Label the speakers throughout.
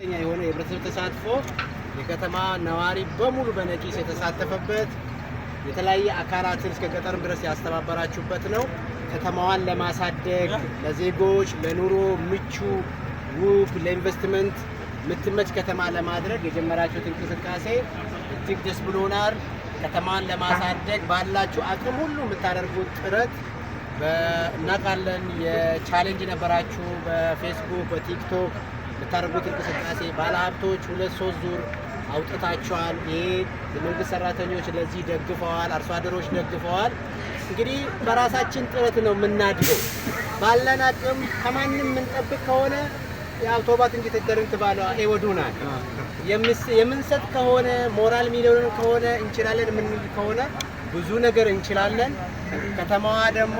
Speaker 1: የሆነ የህብረተሰብ ተሳትፎ፣ የከተማ ነዋሪ በሙሉ በነቂስ የተሳተፈበት፣ የተለያየ አካላትን እስከ ገጠርም ድረስ ያስተባበራችሁበት ነው። ከተማዋን ለማሳደግ፣ ለዜጎች ለኑሮ ምቹ፣ ውብ፣ ለኢንቨስትመንት የምትመች ከተማ ለማድረግ የጀመራችሁት እንቅስቃሴ እጅግ ደስ ብሎናል። ከተማዋን ለማሳደግ ባላችሁ አቅም ሁሉ የምታደርጉት ጥረት እናውቃለን። የ challenge ነበራችሁ፣ በፌስቡክ፣ በቲክቶክ የምታደርጉት እንቅስቃሴ፣ ባለሀብቶች ሁለት ሶስት ዙር አውጥታችኋል። ይሄ የመንግስት ሰራተኞች ለዚህ ደግፈዋል፣ አርሶ አደሮች ደግፈዋል። እንግዲህ በራሳችን ጥረት ነው የምናድገው። ባለን አቅም ከማንም የምንጠብቅ ከሆነ የአውቶባት እንጂ ተደርን ትባለ ኤወዱናል። የምንሰጥ ከሆነ፣ ሞራል ሚሊዮን ከሆነ፣ እንችላለን የምንል ከሆነ ብዙ ነገር እንችላለን። ከተማዋ ደግሞ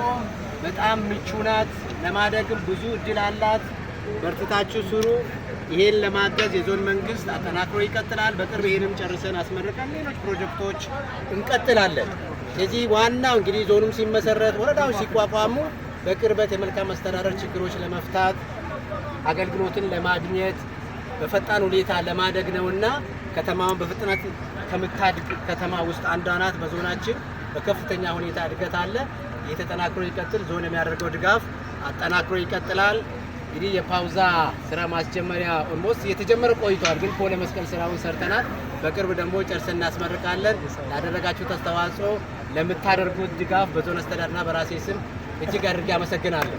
Speaker 1: በጣም ምቹ ናት። ለማደግም ብዙ እድል አላት። በርትታችሁ ስሩ። ይሄን ለማገዝ የዞን መንግስት አጠናክሮ ይቀጥላል። በቅርብ ይሄንም ጨርሰን አስመርቀን ሌሎች ፕሮጀክቶች እንቀጥላለን። ስለዚህ ዋናው እንግዲህ ዞኑም ሲመሰረት፣ ወረዳዎች ሲቋቋሙ በቅርበት የመልካም አስተዳደር ችግሮች ለመፍታት፣ አገልግሎትን ለማግኘት፣ በፈጣን ሁኔታ ለማደግ ነውና ከተማውን በፍጥነት ከምታድግ ከተማ ውስጥ አንዷ ናት። በዞናችን በከፍተኛ ሁኔታ እድገት አለ። ይህ ተጠናክሮ ይቀጥል። ዞን የሚያደርገው ድጋፍ አጠናክሮ ይቀጥላል። እንግዲህ የፓውዛ ስራ ማስጀመሪያ almost የተጀመረ ቆይቷል፣ ግን pole መስቀል ስራውን ሰርተናል። በቅርብ ደግሞ ጨርሰን እናስመርቃለን። ላደረጋችሁት አስተዋጽኦ፣ ለምታደርጉት ድጋፍ በዞን አስተዳደርና በራሴ ስም እጅግ አድርጌ አመሰግናለሁ።